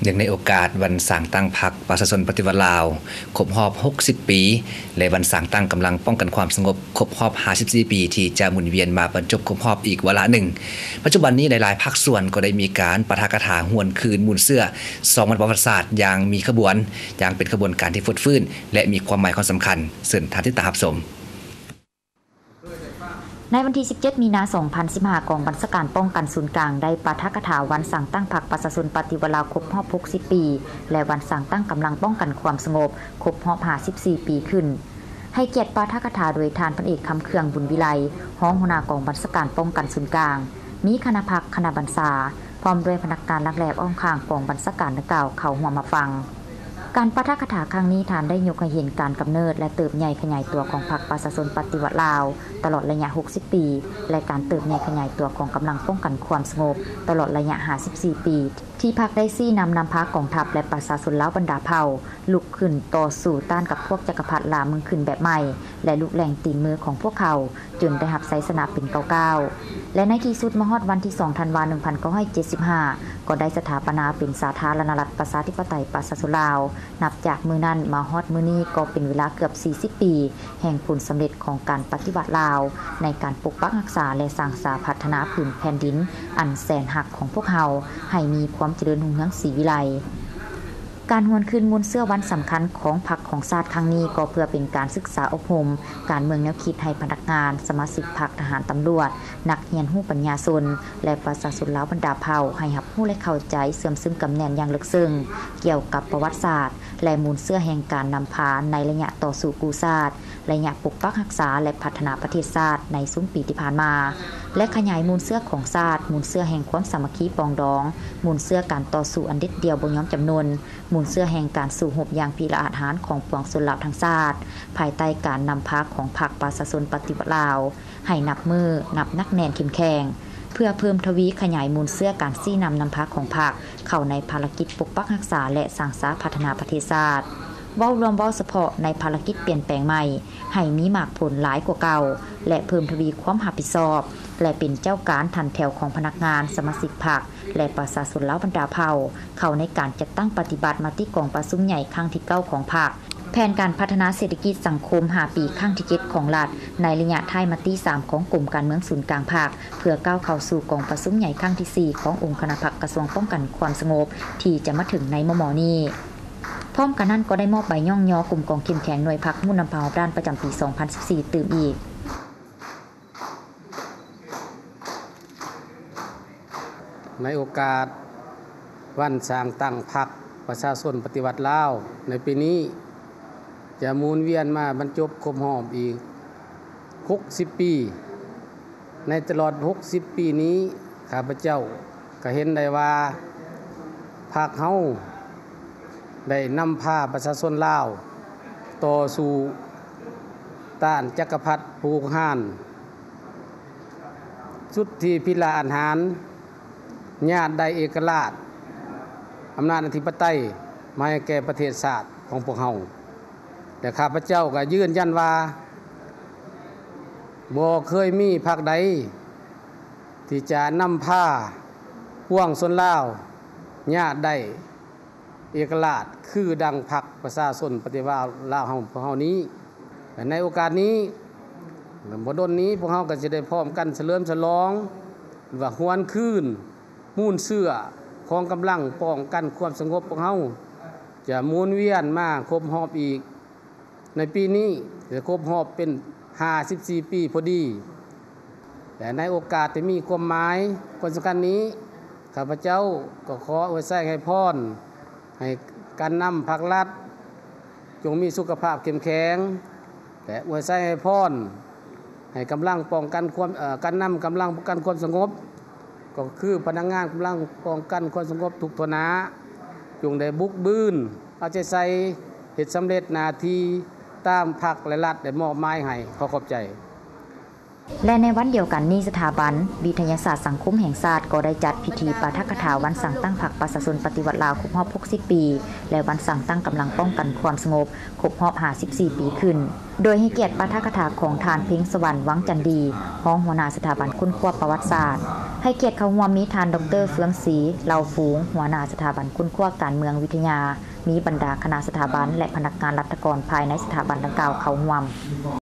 ເນື່ອງໃນໂອກາດວັນສ້າງຕັ້ງພັກປະຊາຊົນປະຕິວັດລາວ ຄົບຮອບຫົກສິບປີ ແລະ ວັນສ້າງຕັ້ງກຳລັງປ້ອງກັນຄວາມສະຫງົບ ຄົບຮອບຫ້າສິບສີ່ປີ ທີ່ຈະໝູນວຽນມາບັນຈົບຄົບຮອບອີກວາລະໜຶ່ງ, ປັດຈຸບັນນີ້ຫຼາຍໆພາກສ່ວນກໍໄດ້ມີການປາຖະກະຖາຫວນຄືນມູນເຊື້ອສອງວັນປະຫວັດສາດຢ່າງມີຂະບວນ, ຢ່າງເປັນຂະບວນການທີ່ຟົດຟື້ນ ແລະ ມີຄວາມໝາຍຄວາມສຳຄັນ. ເຊີນທ່ານຕິດຕາມຮັບຊົມ. ໃນວັນທີສິບເຈັດ ມີນາ ສອງພັນສິບຫ້າ ກອງບັນຊາການປ້ອງກັນສູນກາງໄດ້ປາຖະກະຖາວັນສ້າງຕັ້ງພັກປະຊາຊົນປະຕິວັດລາວຄົບຮອບຫົກສິບປີ ແລະ ວັນສ້າງຕັ້ງກຳລັງປ້ອງກັນຄວາມສະຫງົບຄົບຮອບຫ້າສິບສີ່ປີຂຶ້ນ. ໃຫ້ກຽດປາຖະກະຖາໂດຍທ່ານພັນເອກ ຄຳເຄືອງ ບຸນວິໄລ ຮອງຫົວໜ້າກອງບັນຊາການປ້ອງກັນສູນກາງ, ມີຄະນະພັກ, ຄະນະບັນຊາ ພ້ອມດ້ວຍພະນັກງານຫຼັກແຫຼນອ້ອມຂ້າງກອງບັນຊາການດັ່ງກ່າວເຂົ້າຮ່ວມຮັບຟັງ. ການປາຖະກະຖາຄັ້ງນີ້ ທ່ານໄດ້ຍົກໃຫ້ເຫັນການກຳເນີດ ແລະ ເຕີບໃຫຍ່ຂະຫຍາຍຕົວຂອງພັກປະຊາຊົນປະຕິວັດລາວ ຕະຫຼອດໄລຍະຫົກສິບປີ ແລະ ການເຕີບໃຫຍ່ຂະຫຍາຍຕົວຂອງກຳລັງປ້ອງກັນຄວາມສະຫງົບ ຕະຫຼອດໄລຍະຫ້າສິບສີ່ປີ ທີ່ພັກໄດ້ຊີ້ນຳນຳພາກອງທັບ ແລະ ປະຊາຊົນລາວບັນດາເຜົ່າ ລຸກຂຶ້ນຕໍ່ສູ້ຕ້ານກັບພວກຈັກກະພັດລ່າເມືອງຂຶ້ນແບບໃໝ່ ແລະ ລຸກແຫຼງຕີນມືຂອງພວກເຂົາ ຈົນໄດ້ຮັບໄຊຊະນະເປັນກ້າວໆ ແລະ ໃນທີ່ສຸດມາຮອດວັນທີສອງ ທັນວາ ໜຶ່ງພັນເກົ້າຮ້ອຍເຈັດສິບຫ້າ ກໍໄດ້ສະຖາປະນາເປັນສາທາລະນະລັດປະຊາທິປະໄຕປະຊາຊົນລາວ. ນັບຈາກມື້ນັ້ນມາຮອດມື້ນີ້ກໍເປັນເວລາເກືອບສີ່ສິບປີ ແຫ່ງຜົນສຳເລັດຂອງການປະຕິວັດລາວ ໃນການປົກປັກຮັກສາ ແລະ ສ້າງສາພັດທະນາພື້ນແຜ່ນດິນອັນແສນຮັກຂອງພວກເຮົາ ໃຫ້ມີຄວາມຈະເລີນຮຸ່ງເຮືອງສີວິໄລ. ການຫວນຄືນມູນເຊື້ອວັນສຳຄັນຂອງພັກຂອງຊາດຄັ້ງນີ້ ກໍເພື່ອເປັນການສຶກສາອົບຮົມການເມືອງແນວຄິດໃຫ້ພະນັກງານ, ສະມາຊິກພັກ, ທະຫານ, ຕຳຫຼວດ, ນັກຮຽນຮູ້ປັນຍາຊົນ ແລະ ປະຊາຊົນລາວບັນດາເຜົ່າ ໃຫ້ຮັບຮູ້ ແລະ ເຂົ້າໃຈເຊື່ອມຊຶມກຳແໜ້ນຢ່າງເລິກເຊິ່ງ ກ່ຽວກັບປະຫວັດສາດ ແລະ ມູນເຊື້ອແຫ່ງການນຳພາໃນໄລຍະຕໍ່ສູ້ກູ້ຊາດ, ໄລຍະປົກປັກຮັກສາ ແລະ ພັດທະນາປະເທດຊາດໃນຊຸມປີທີ່ຜ່ານມາ ແລະ ຂະຫຍາຍມູນເຊື້ອຂອງຊາດ, ມູນເຊື້ອແຫ່ງຄວາມສາມັກຄີປອງດອງ, ມູນເຊື້ອການຕໍ່ສູ້ອັນເດັດດ່ຽວບໍ່ຍອມຈຳນົນ, ມູນເຊື້ອແຫ່ງການສູ້ຮົບຢ່າງພິລະອາດຫານຂອງປວງຊົນລາວທັງຊາດ, ພາຍໃຕ້ການນຳພາຂອງພັກປະຊາຊົນປະຕິວັດລາວ ໃຫ້ນັບມື້ນັບໜັກແໜ້ນເຂັ້ມແຂງ ເພື່ອເພີ່ມທະວີຂະຫຍາຍມູນເຊື້ອການຊີ້ນຳນຳພາຂອງພັກ ເຂົ້າໃນພາລະກິດປົກປັກຮັກສາ ແລະ ສ້າງສາພັດທະນາປະເທດຊາດ. ເວົ້າລວມ, ເວົ້າສະເພາະໃນພາລະກິດປ່ຽນແປງໃໝ່ ໃຫ້ມີໝາກຜົນຫຼາຍກວ່າເກົ່າ ແລະ ເພີ່ມທະວີຄວາມຮັບຜິດຊອບ ແລະ ເປັນເຈົ້າການຖັນແຖວຂອງພະນັກງານ, ສະມາຊິກພັກ ແລະ ປະຊາຊົນລາວບັນດາເຜົ່າ ເຂົ້າໃນການຈັດຕັ້ງປະຕິບັດມະຕິກອງປະຊຸມໃຫຍ່ຄັ້ງທີເກົ້າຂອງພັກ, ແຜນການພັດທະນາເສດຖະກິດສັງຄົມຫ້າປີຄັ້ງທີເຈັດຂອງລັດ ໃນໄລຍະທ້າຍມະຕິສາມຂອງກົມການເມືອງສູນກາງພັກ ເພື່ອກ້າວເຂົ້າສູ່ກອງປະຊຸມໃຫຍ່ຄັ້ງທີສີ່ຂອງອົງຄະນະພັກກະຊວງປ້ອງກັນຄວາມສະຫງົບ ທີ່ຈະມາເຖິງໃນມໍ່ໆນີ້. ພ້ອມກັນນັ້ນກໍໄດ້ມອບໃບຍ້ອງຍໍກຸ່ມກອງເຂັ້ມແຂງໜ່ວຍພັກໝູ່ນຳພາຮອບດ້ານປະຈຳປີສອງພັນສິບສີ່ຕື່ມອີກ. ໃນໂອກາດວັນສ້າງຕັ້ງພັກປະຊາຊົນປະຕິວັດລາວໃນປີນີ້ ຈະໝູນວຽນມາບັນຈົບຄົບຮອບອີກຫົກສິບປີ. ໃນຕະຫຼອດຫົກສິບປີນີ້ ຂ້າພະເຈົ້າກໍເຫັນໄດ້ວ່າ ພັກເຮົາໄດ້ນຳພາປະຊາຊົນລາວຕໍ່ສູ້ຕ້ານຈັກກະພັດຜູ້ຮຸກຮານ ສຸດທີ່ພິລະອາດຫານ ຍາດໄດ້ເອກະລາດ ອຳນາດອະທິປະໄຕ ມາໃຫ້ແກ່ປະເທດຊາດຂອງພວກເຮົາ ແລະ ຂ້າພະເຈົ້າກໍຢືນຢັນວ່າ ບໍ່ເຄີຍມີພັກໃດທີ່ຈະນຳພາປວງຊົນລາວຍາດໄດ້ ເອກະລາດຄືດັ່ງພັກປະຊາຊົນປະຕິວັດລາວເຮົາ ພວກເຮົານີ້. ແລະ ໃນໂອກາດນີ້ ບໍ່ດົນນີ້ ພວກເຮົາກໍຊິໄດ້ພ້ອມກັນສະເຫຼີມສະຫຼອງ ຫຼືວ່າຫວນຄືນມູນເຊື້ອຂອງກຳລັງປ້ອງກັນຄວາມສະຫງົບພວກເຮົາ ຈະໝູນວຽນມາຄົບຮອບອີກ. ໃນປີນີ້ຈະຄົບຮອບເປັນຫ້າສິບສີ່ປີພໍດີ ແລະ ໃນໂອກາດທີ່ມີຄວາມໝາຍຄວາມສຳຄັນນີ້ ຂ້າພະເຈົ້າກໍຂໍອວຍໄຊໃຫ້ພອນ ໃຫ້ການນຳພັກລັດຈົ່ງມີສຸຂະພາບເຂັ້ມແຂງ ແລະ ອວຍໄຊໃຫ້ພອນ ໃຫ້ກຳລັງປ້ອງກັນຄວາມ ເອີ ການນຳກຳລັງປ້ອງກັນຄວາມສະຫງົບ ກໍຄືພະນັກງານກຳລັງປ້ອງກັນຄວາມສະຫງົບທຸກທົ່ວໜ້າ ຈົ່ງໄດ້ບຸກບືນເອົາໃຈໃສ່ ເຮັດສຳເລັດໜ້າທີ່ຕາມພັກ ແລະ ລັດໄດ້ມອບໝາຍໃຫ້. ຂໍຂອບໃຈ. ແລະໃນວັນດຽວກັນນີ້ ສະຖາບັນວິທະຍາສາດສັງຄົມແຫ່ງຊາດ ກໍໄດ້ຈັດພິທີປາຖະກະຖາວັນສ້າງຕັ້ງພັກປະຊາຊົນປະຕິວັດລາວຄົບຮອບຫົກສິບປີ ແລະວັນສ້າງຕັ້ງກຳລັງປ້ອງກັນຄວາມສະຫງົບຄົບຮອບຫ້າສິບສີ່ປີຂຶ້ນ ໂດຍໃຫ້ກຽດປາຖະກະຖາຂອງທ່ານ ເພັງສະຫວັນ ວັງຈັນດີ ຮອງຫົວໜ້າສະຖາບັນຄົ້ນຄວ້າປະຫວັດສາດ. ໃຫ້ກຽດເຂົ້າຮ່ວມມີທ່ານ ດອກເຕີ ເຟືອງສີ ເຫຼົ່າຟູງ ຫົວໜ້າສະຖາບັນຄົ້ນຄວ້າການເມືອງວິທະຍາ, ມີບັນດາຄະນະສະຖາບັນ ແລະພະນັກງານລັດຖະກອນພາຍໃນສະຖາບັນດັ່ງກ່າວເຂົ້າຮ່ວມ.